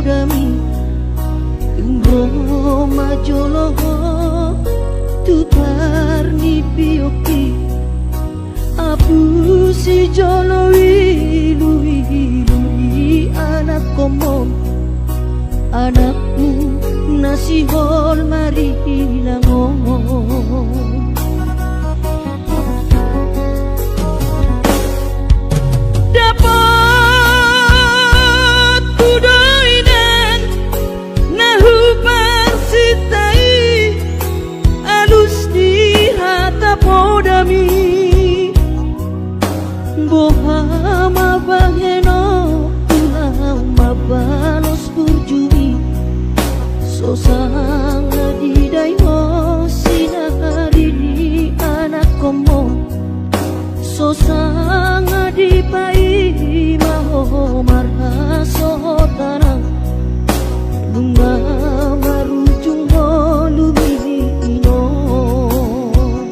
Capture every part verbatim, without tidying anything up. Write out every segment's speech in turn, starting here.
Dami, tung ro ma jolo ho tu parnipion i. Apusi jolo iluilu i anakhonmu, anakmu na sihol marinang on. Dapot hu do inang na huparsinta i, alus ni hata podami. Boha ma bahenonku laho mambalos burju i? So sanga didai ho sinari ni anakhonmu, so sanga dipaima ho marhasohotan an. Nunga marujung ngolumi on.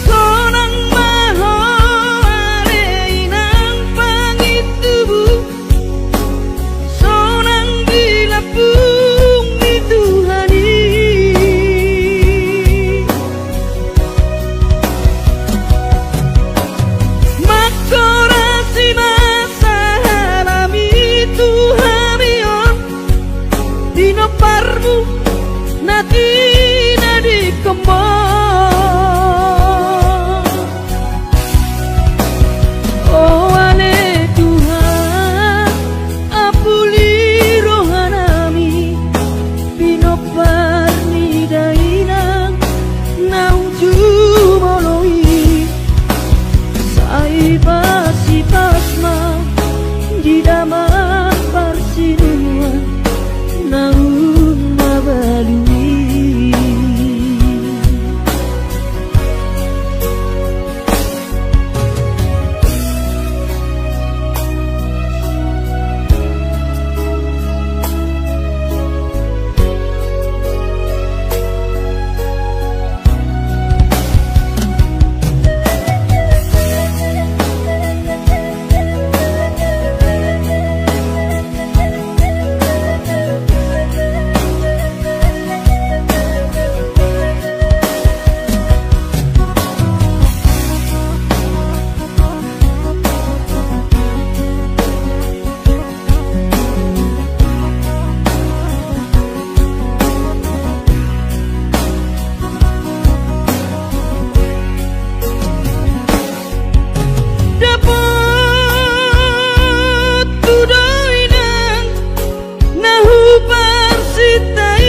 Sonang ma ho ale inang pangintubu, sonang di lambung ni Tuhan i. Manghorasi ma sahalami tu hami on, pinomparmu na tinadingkonmu. O ale Tuhan, apuli rohanami, pinompar ni dainang na uju molo i. Sai pasipas ma di damang parsinuan naung mabalu i. Dapot hu do inang na huparsinta i,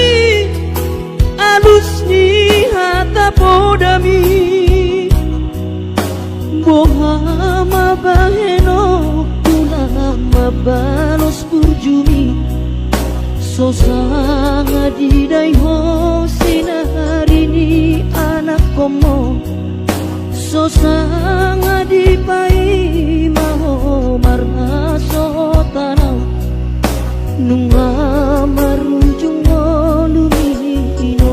alus ni hata podami. Boha ma bahenonku laho mambalos burjumi? So sanga didai ho sinari ni anakhonmu, so sanga dipaima ho marhasohotan on. Nunga marujung ngolumi on.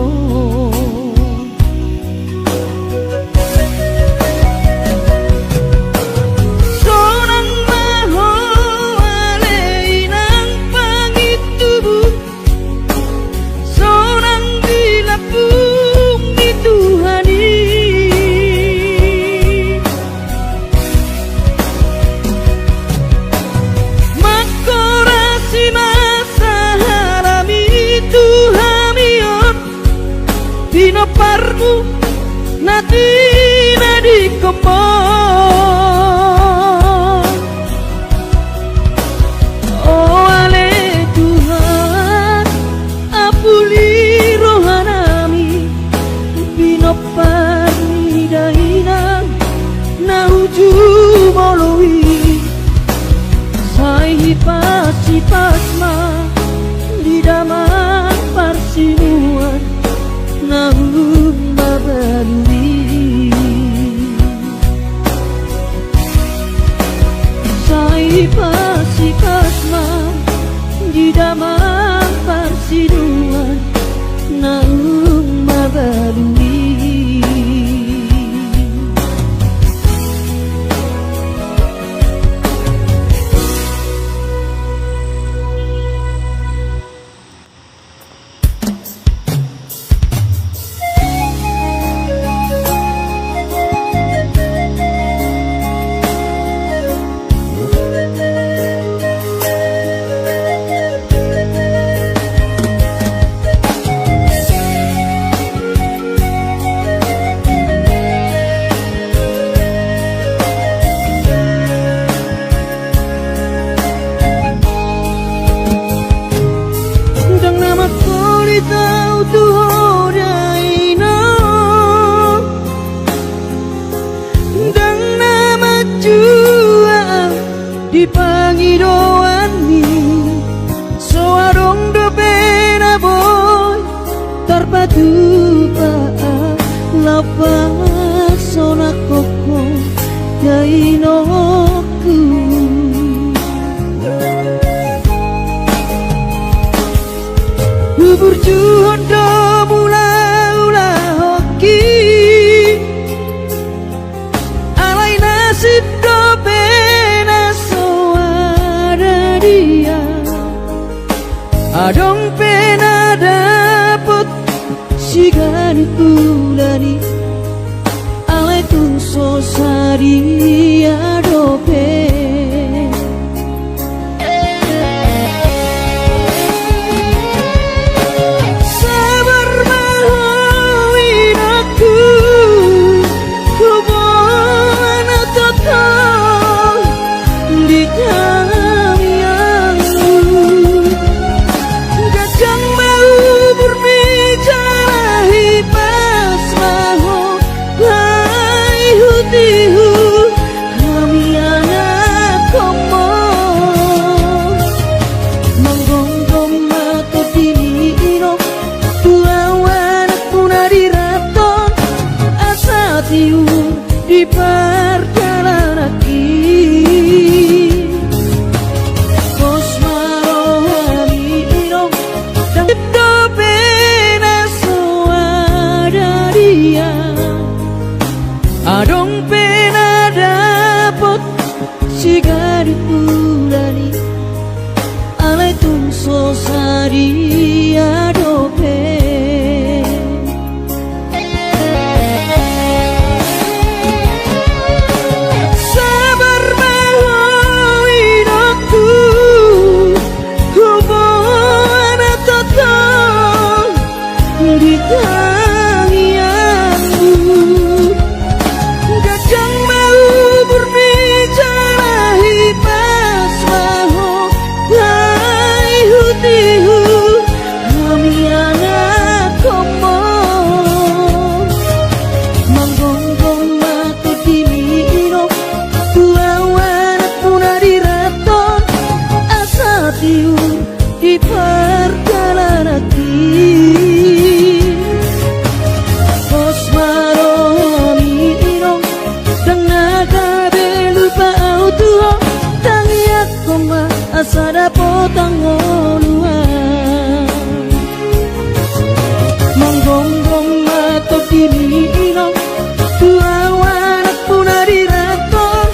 Sonang ma ho ale inang pangintubu, sonang di lambung ni Tuhan i. Manghorasi ma sahalami tu hami on, pinomparmu na tinadingkonmu. O ale Tuhan, apuli rohanami, pinompar ni dainang na uju molo i. Sai pasipas ma di damang parsinuan naung mabalu i. Di pangidoanmi so adong dope na boi tarpatupa, laho pasonanghon ho dainongku. Huburjuhon do mula ulahonki, alai nasib dope na so ada dia. Adong pe na dapot siganup bulan i, alai tung so sadia dope. Sabar ma ho inongku, huboan tongtong di tangiangmu. Ganjang ma umurmi jala hipas ma ho, lae hutihut hami anakkonmu. Manggomgom ma tondimi inong, tu ahu anakmuna di ranton, asa tiur di pardalananki. Pos ma rohami inong, dang dope na so ada dia. Adong pe na dapot siganup bulan i, alai tung so sadia dope. Sabar ma ho inongku, huboan tongtong di tangiangmu. Ganjang ma umurmi jala hipas ma ho, lae hutihut hami anakkonmu. Manggomgom ma tondimi inong, tu ahu anakmuna di ranton, asa tiur di pardalananki. Pos ma rohami inong, dang na gabe lupa ahu tu ho, tangiangkon ma asa dapot hangoluan. Manggomgom ma tondimi inong, tu ahu anakmuna di ranton,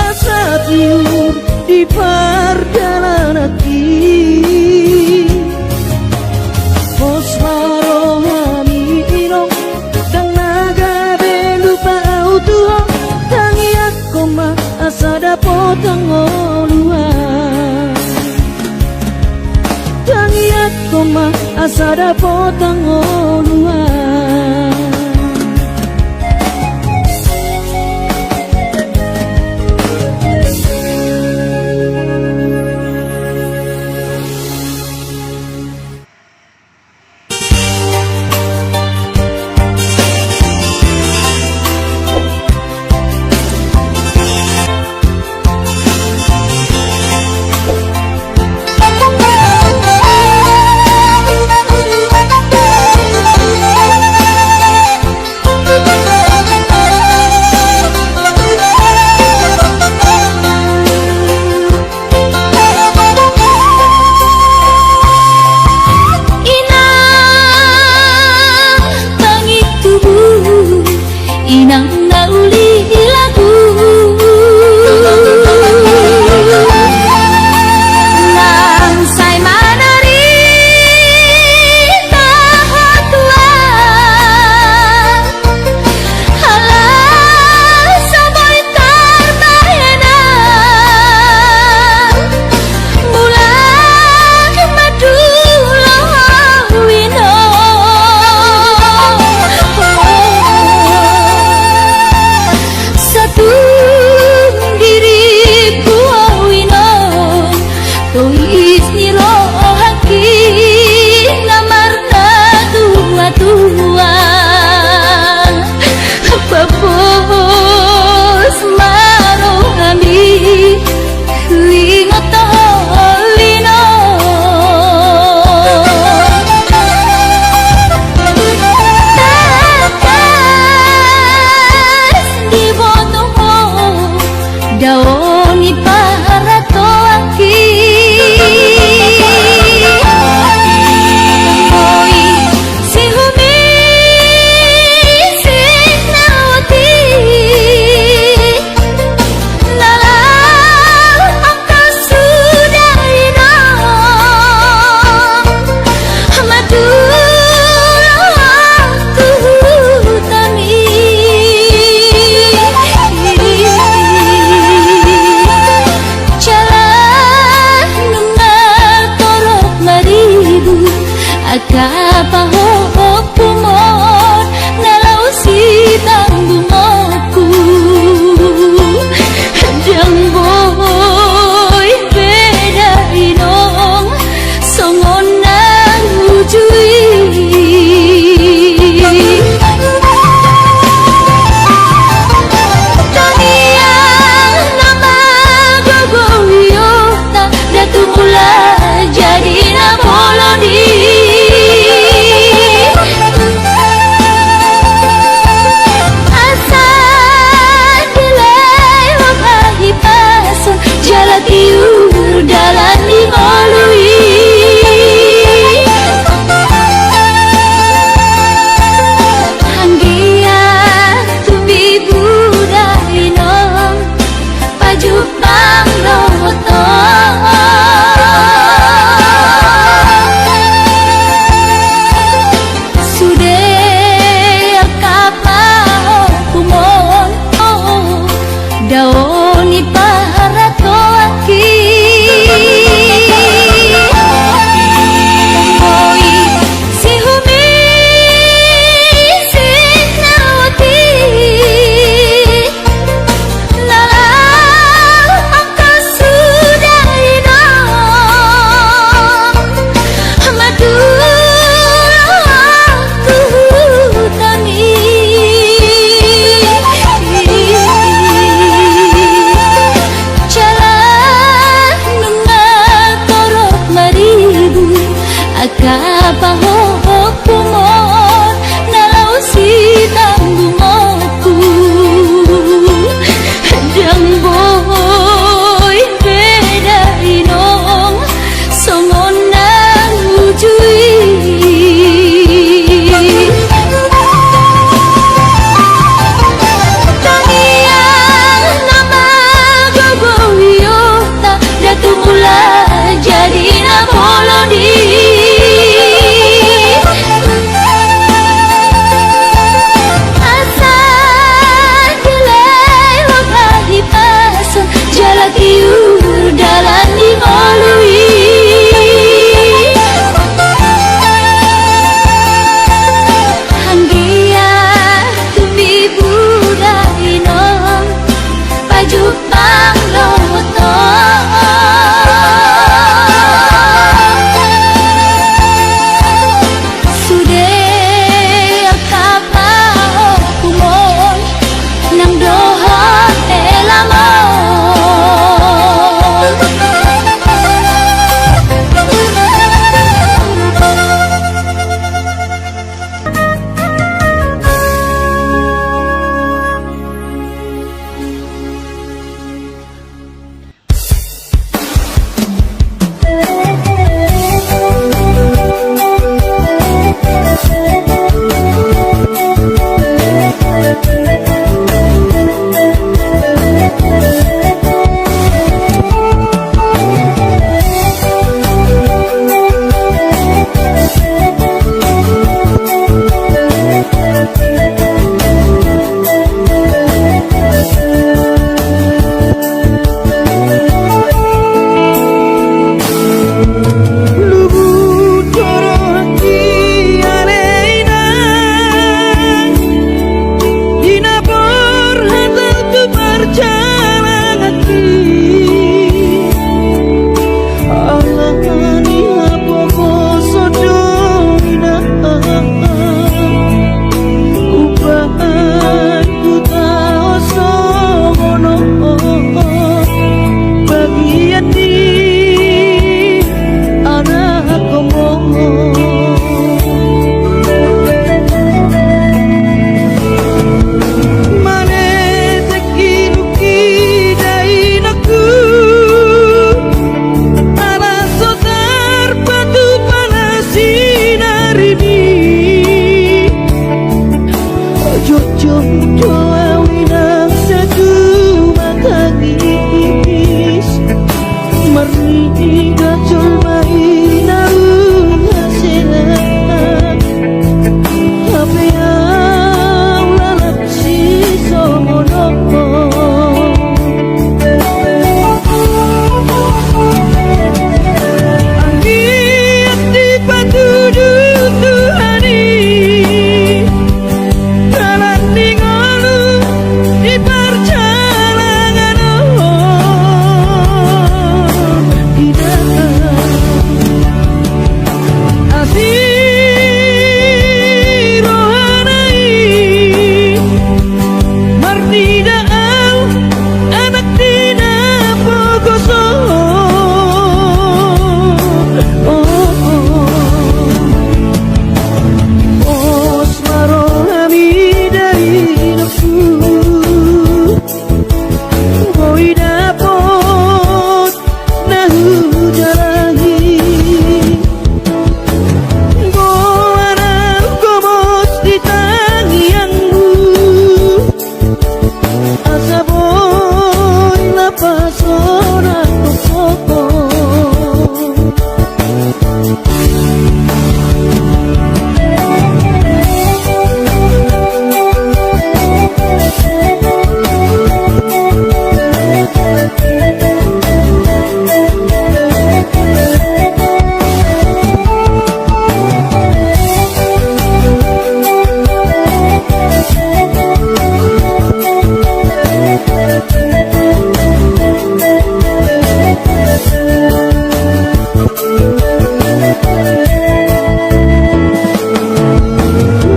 asa tiur di pardalananki. Pos ma rohami inong, dang na gabe lupa ahu tu ho, tangiangkon ma asa dapot hangoluan. Tangiangkon ma asa dapot hangoluan. Inang, tangi tubu, inang na uli lagu. Nang sai manarita ho tulang, ala so boi tarbahenan, mulak ma tu loho inong. So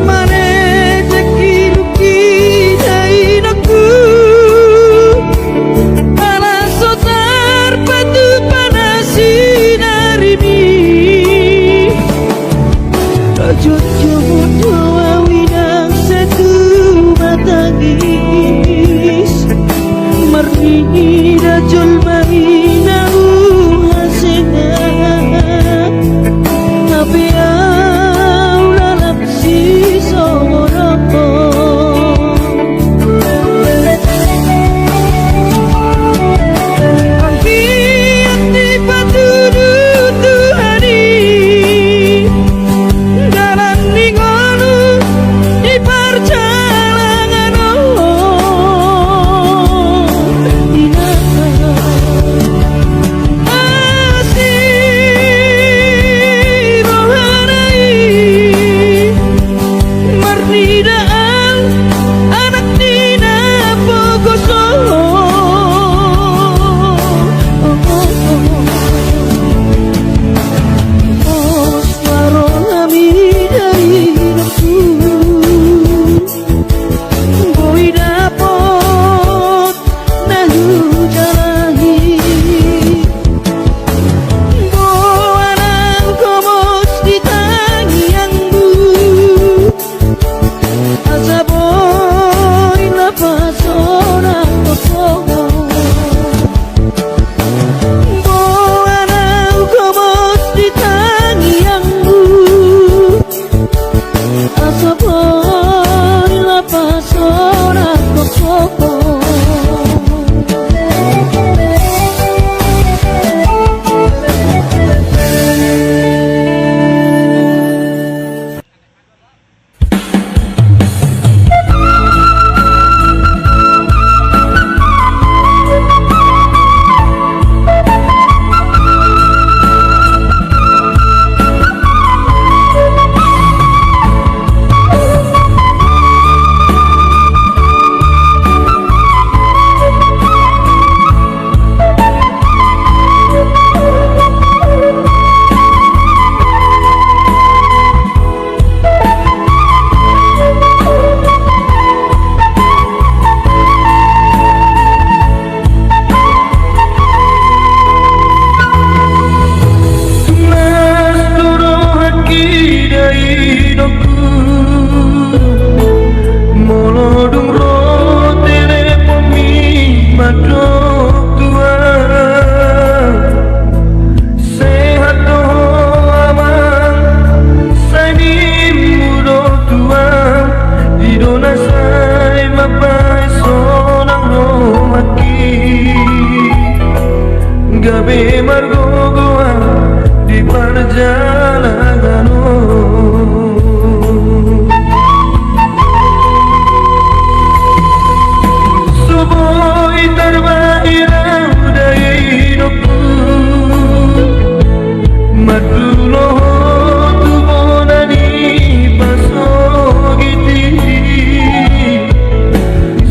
Manejek ilungku ala so tarpatupa na sinarimi. Jotjot do au inang sai tumatangis, marnida jolma i na huhasengan, hape au lalap sisongon on. Anggiat dipatudu Tuhan i dalan ni ngolu di parjalangan on, inang. Asi rohana i, marnida au anak ni na pogoso. Pos ma rohami da inangku, boi dapot na hujalahi. Boan au homos di tangiangmu, asa boi lapas sonang tongtong. Boan au homos di tangiangmu, asa boi lapas sonang tongtong. Tunas do rohangki da inongku, molo dung ro teleponmi mandok tu au. Sehat do ho amang, sai nimmu do tu au, i do na sai mambahen sonang rohangki, gabe margogoan di parjalanan on. So boi tarbahen au da inongku, mandulohon tu bona ni pasogit i.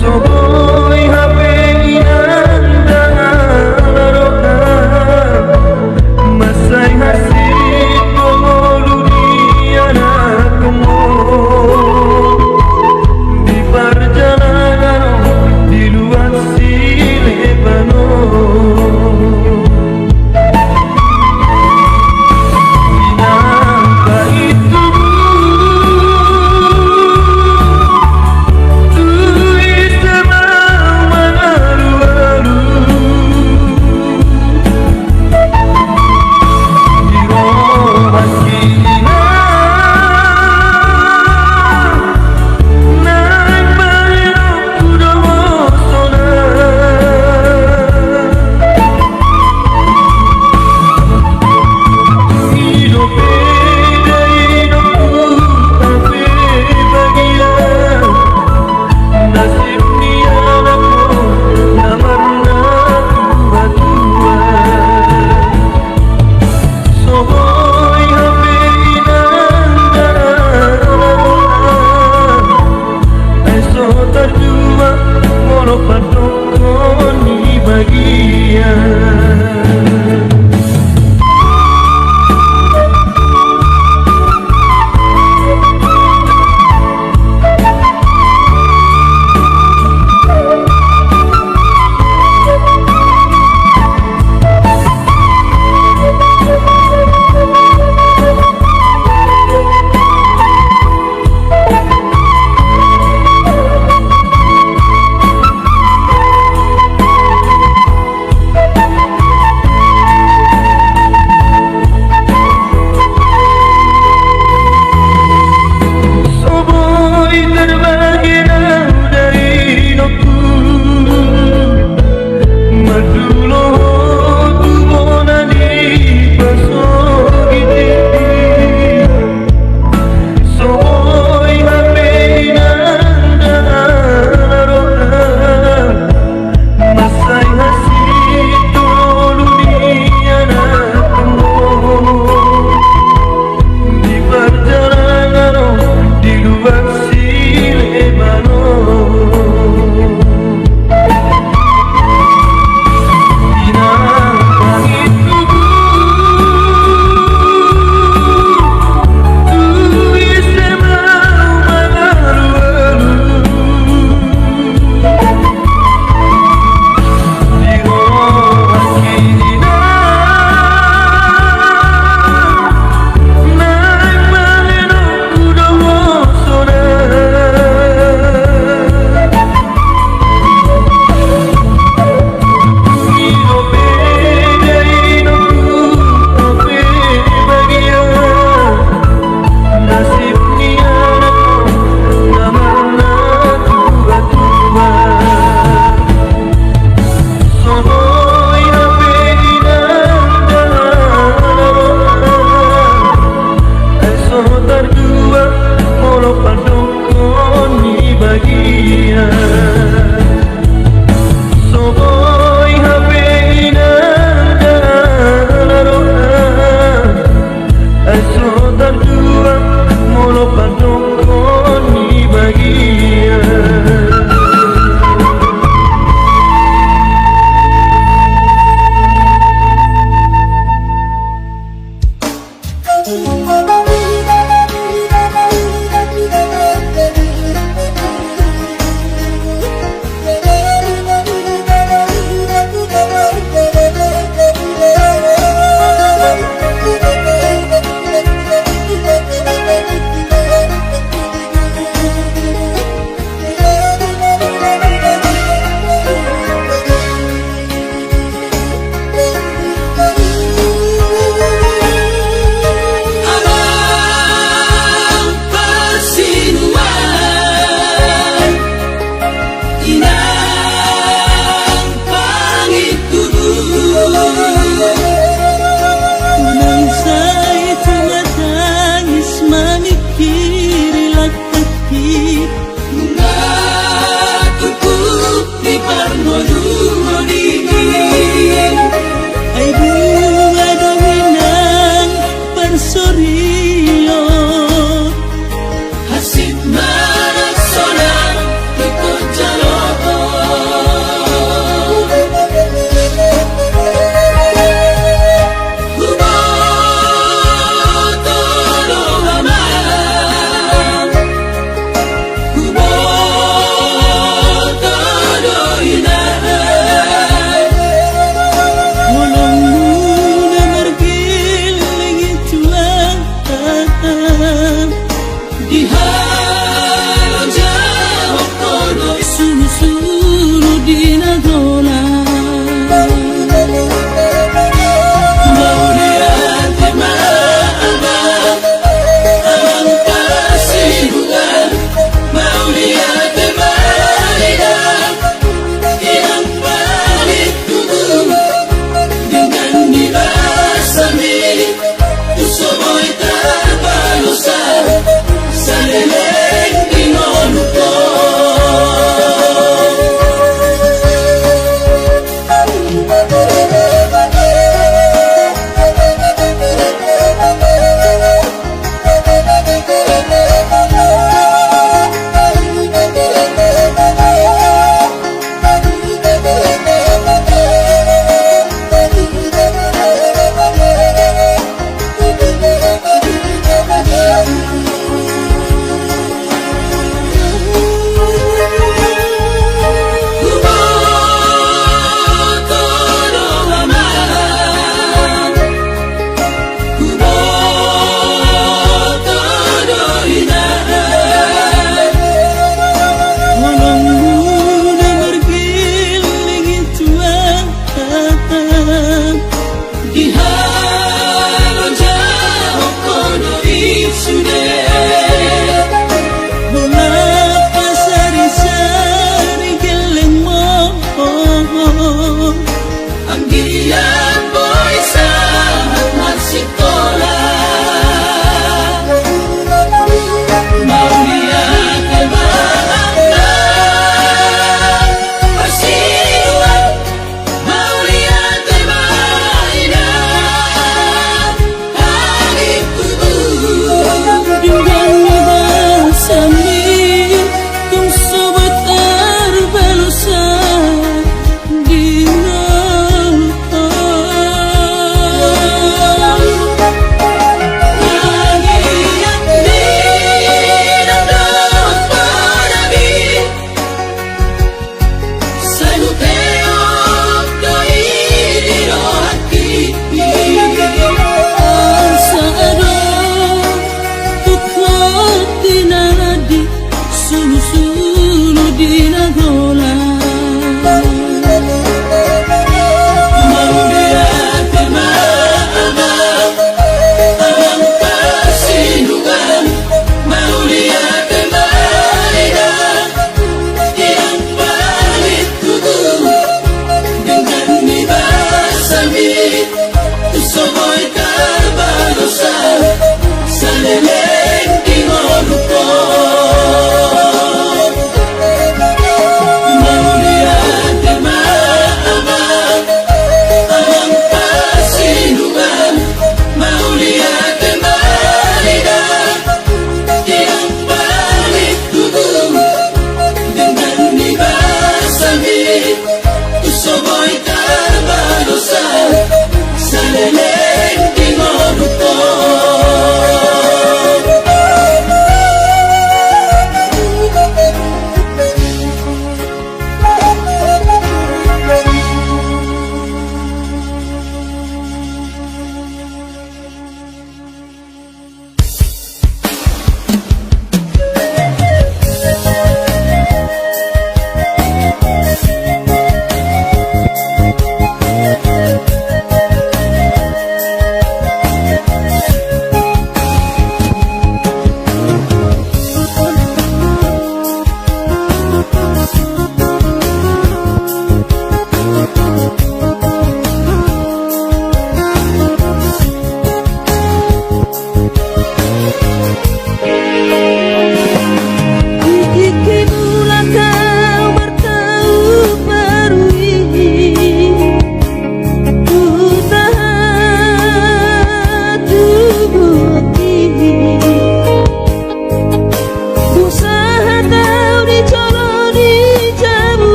So boi hape inang da ala roham, mansai hansit Padokkon ni bagian.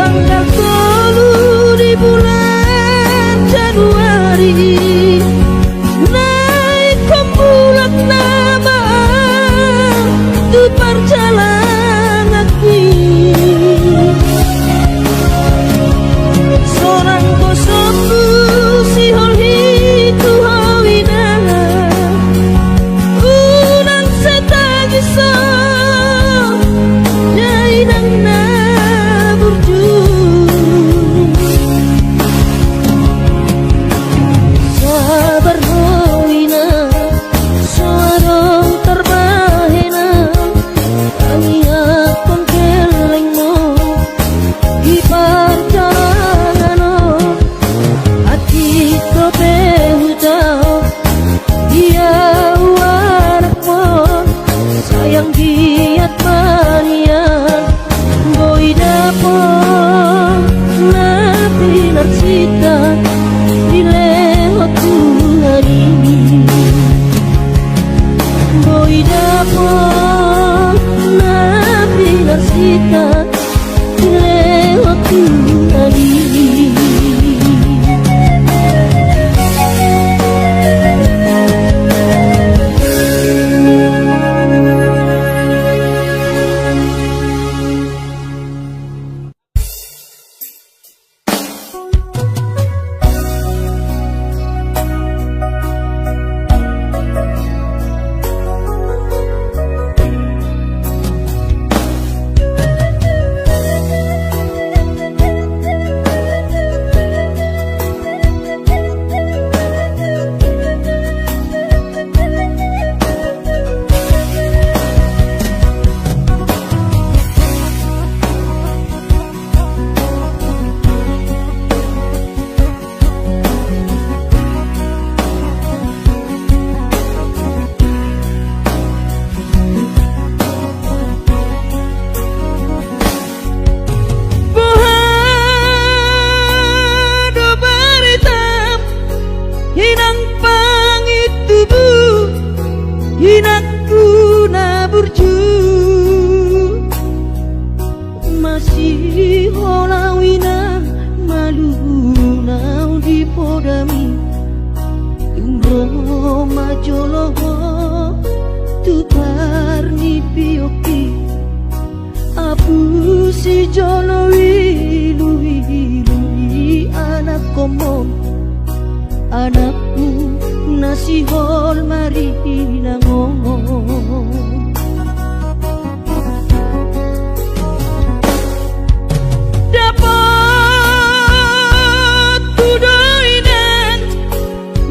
Tanggal tolu di bulan Januari, naik ke bulan nama tu parjalananki. Sonang gosokku sihol i tu ho inang. Unang sai tangis ho, inang na burju. Sabar ho inang, so adong tarbahen, tangiangkon hepengmu di parjalananmu. Atik dope hujalo, dia uarmu sayang giat manian. Boi dapot na pinarsinta dilehon Tuhan i. Boi dapot na pinarsinta dilehon Tuhan i. Boha do baretam, inang pangintubu, inangku na burju. Masihol au inang malunau di podami. Tung ro ma jolo ho tu parnipionki. Apusi jolo iluilu ni anakkonmon, anakku na sihol marinang on. Dapothu do inang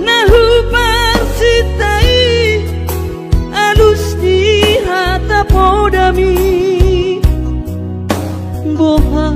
na huparsinta i, alus ni hata podami. Boha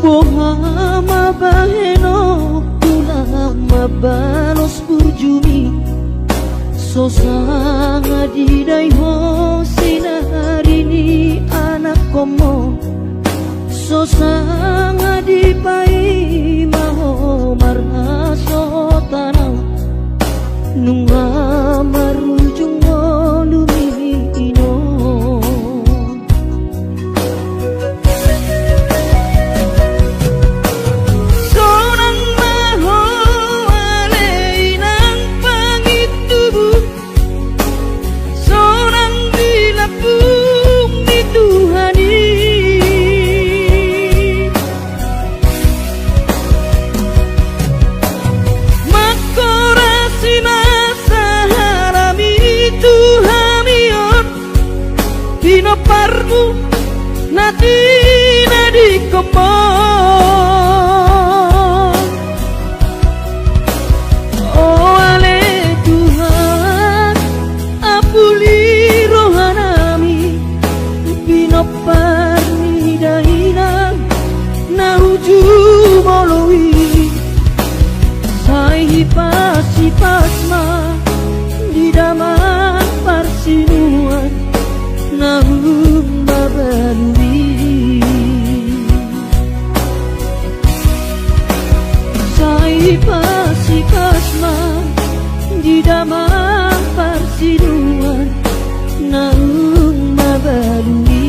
Boha ma bahenonku na mambalos burjumi? So sanga didai ho sinari ni anakkonmu, so sanga dipaima ho marhasohotan au, nunga marujung ngolumi, inong. Sonang ma ho ale inang pangintubu, sonang di lambung ni Tuhan i. Mangkorasi ma sahalami tu hami on, pinomparmu na tinadingkon on. O ale Tuhan, apuli rohanami, pinompar ni dainang na uju molo i. Sai hipas-hipas ma di damang parsinuan naung mabalu i. Sai hipas-hipas ma di damang parsinuan naung mabalu i.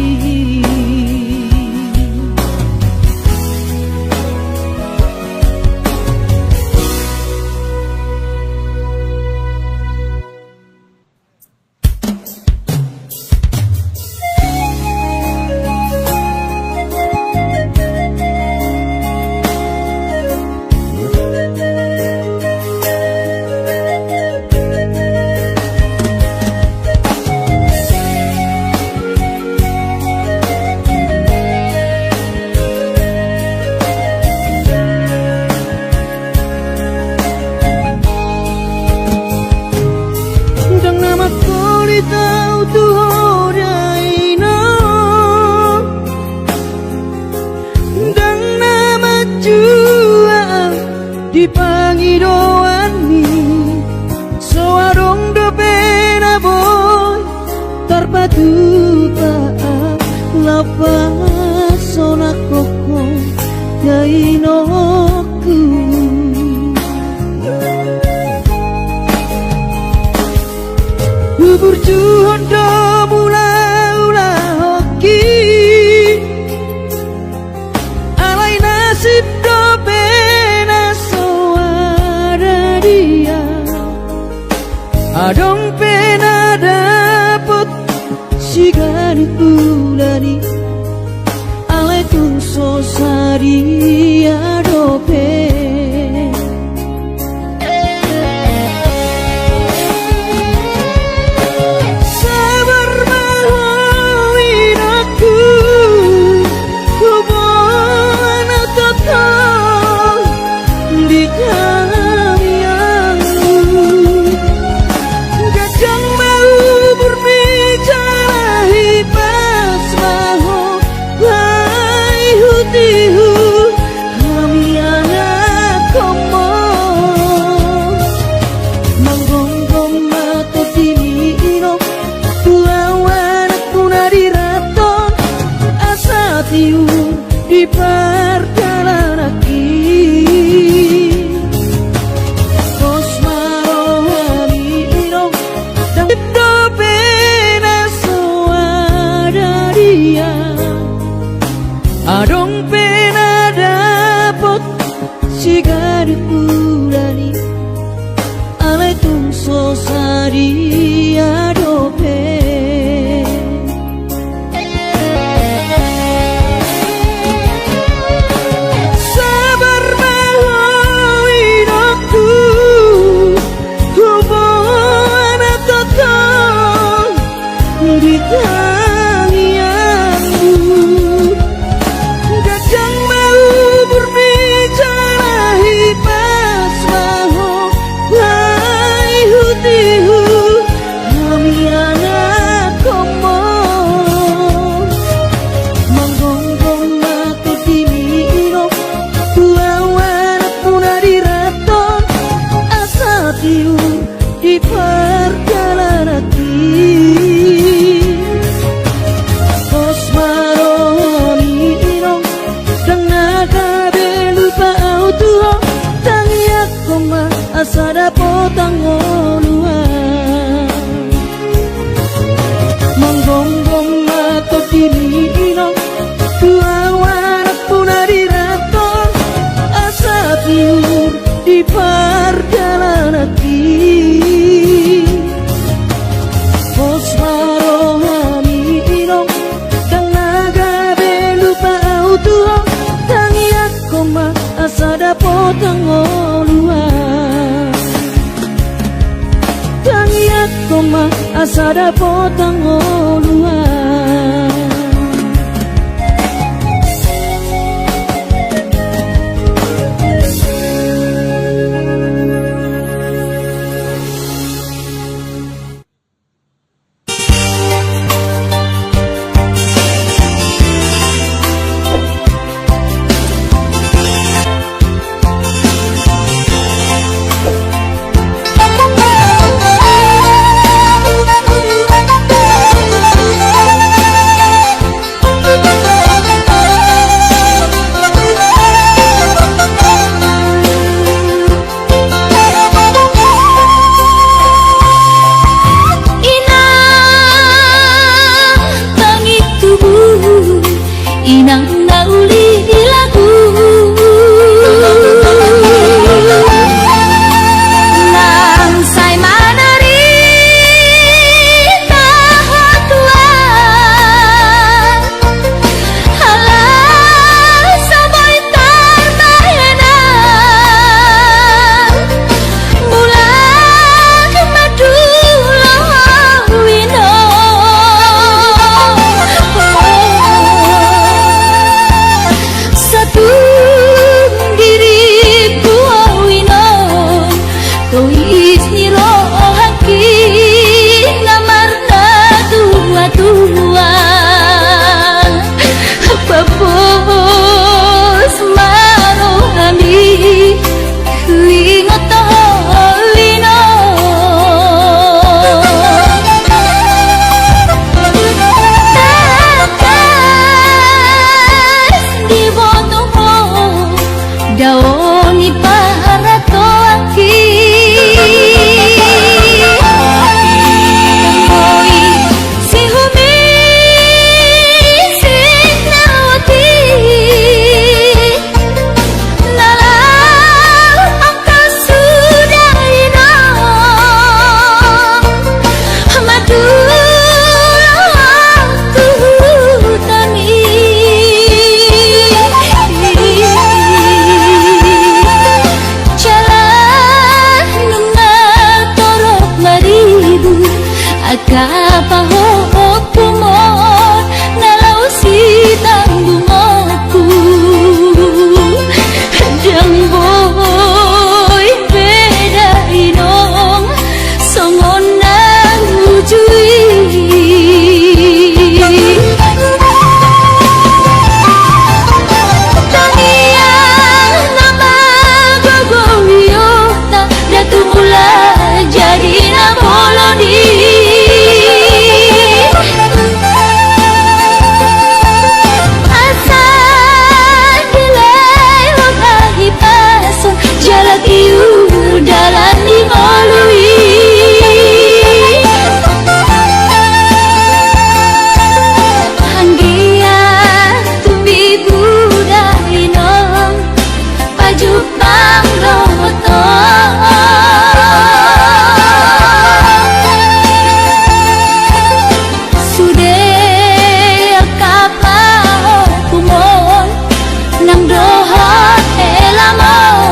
Ndang na mangkolit au tu ho dainang, ndang na manjua au di pangidoanmi. So adong dope na boi tarpatupa au laho pasonanghon ho dainangku. Huburjuhon do mula-ula hongki, alai nasib dope na so ada dia. Adong pe na dapot siganup bulan i, alai tung so sadia dope. Sabar ma ho inangku, huboan au tongtong di tangiangmu. Ganjang ma umurmi jala hipas ma ho, paihut-ihut hami anakkonmu. Manggomgom ma tondimi inong, tu au anakmu na diraton, asa tiur di pardalananki. Pos ma rohami inong, ndang dope na so ada dia. Adong pe na dapot siganup bulan i, alai tung so sadia dope. Sabar ma ho inangku, huboan au tongtong di tangiangmu. Ganjang ma umurmi jala hipas ma ho, paihut-ihut Potang oloan. Tangiangkon ma asa dapot potang oloan. Inang tangi tubu, inang na uli di lagu. Nang sai manari tahakuan. Ala saboi tarbahenan, mulak ma dulu ho inong. Satung diringku ho inong, tois ni rohangki na marnatuatua. Pos ma rohami, huingot ho inong. Tangkas diboto ho dao ni paratoanki. Oi, sihumisik na otik, na laho angka suda inong, madula tu huta ni. Jala nunga torop maribur angka pahompu mon, na laho sitambungonku. Ndang boi beda inong songon na uju i. Tangiang na magogo i, ota, nda tumula jadi na bolon i. Asa dilehon hahipason jala tiur dalan di ngolu i. Anggiat tumbi buda inong pajumpang dohot ho. Sude angka pahompu mon nang dohot helamon.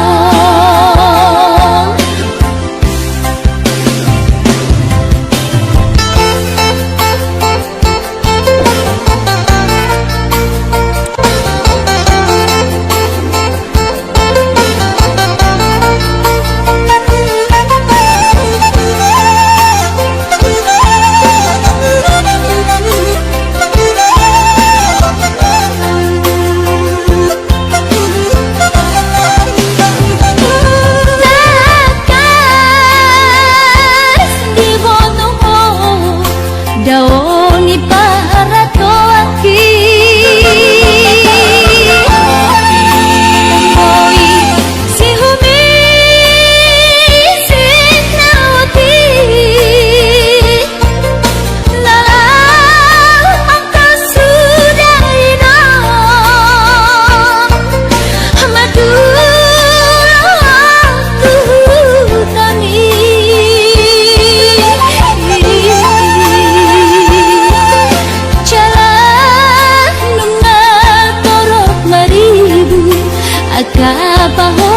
Tangkas diboto ho dao ni paratoanki. Oi, sihumisik na otik, na laho angka suda inong, madula tu huta ni. Jala nunga torop maribur angka paho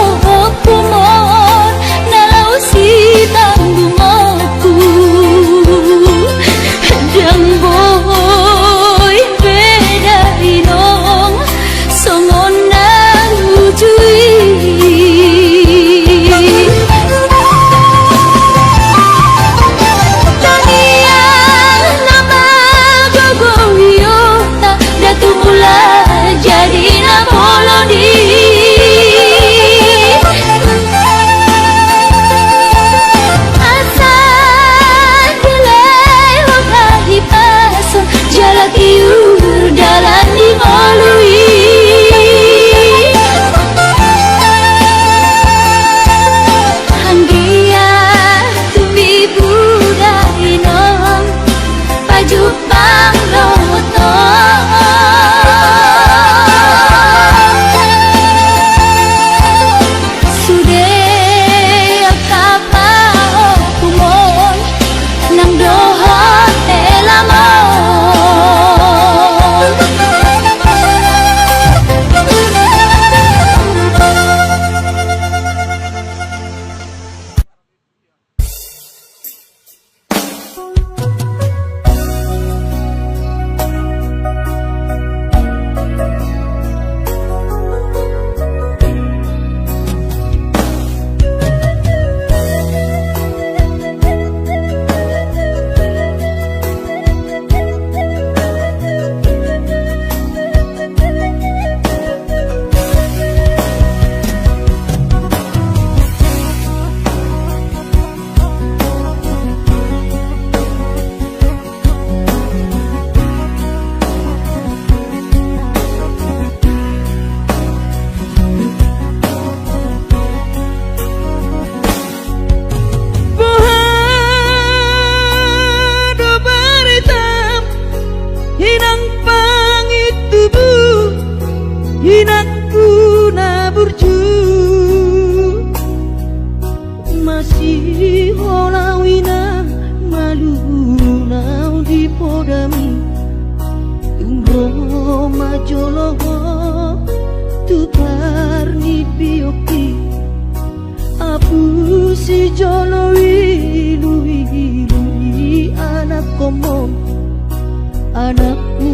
anakmu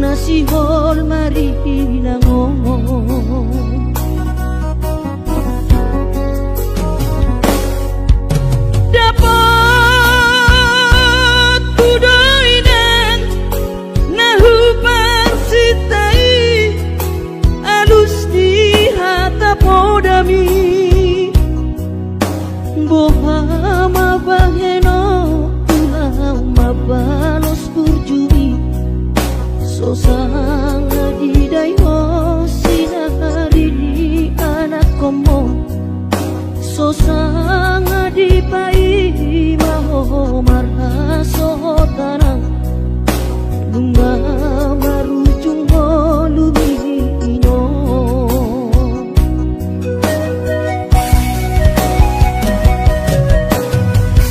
na sihol marinang on. Dapothu do inang na huparsinta i, alus ni hata podami. Boha ma bahenonku laho mambalos burju i, so sanga didaihon sinari ni anakkonmu. So sanga dipaima ho marhasohotan, nunga marujung ngolu i inong.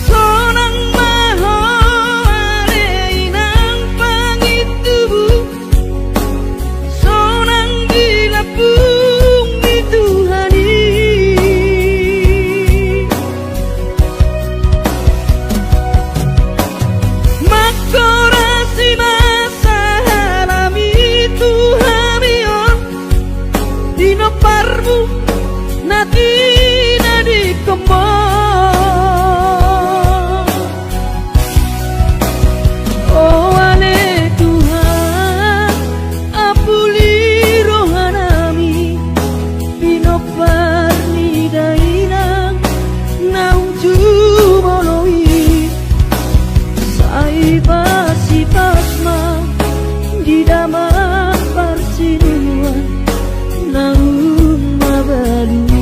Sonang ma ho ale inang pangintubu, sonang di lambung ni Tuhan i. Mangkorasi ma sahalami tu hami on, di nomparmu na tinadingkonmu. O ale Tuhan, apuli rohanami, pinompar ni dainang naung jumolo i. Sai pasipas ma di damang parsinuan naung mabalu i.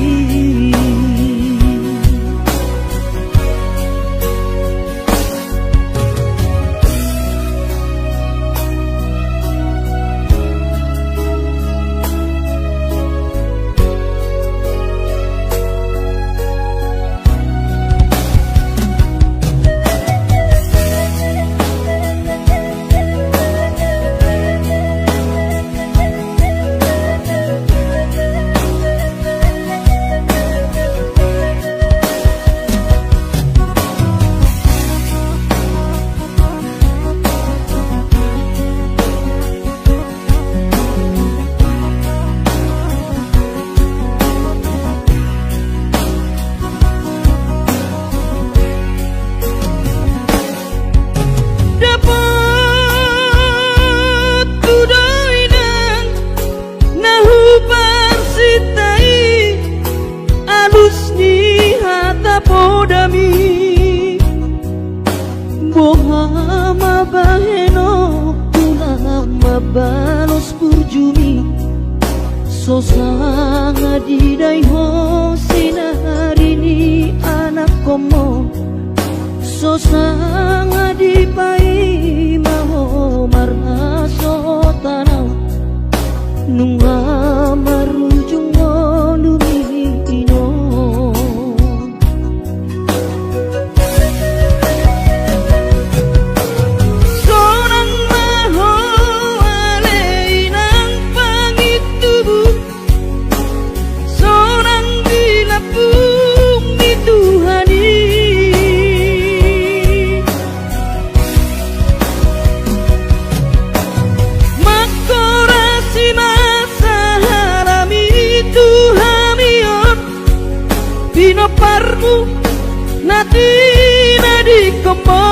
Dapothu do inang na huparsinta i, alus ni hata podami. Boha ma bahenonku laho mambalos burjumi, so sanga didaihon sinari ni anakkonmu. So sanga dipaima ho marhasohotan, nunga marujung ngolumi inong. Sonang ma ho ale inang pangintubu, sonang di lambung ni Tuhan i. Mangkorasi ma sahalami tu hami on, pinomparmu na tinadingkonmu.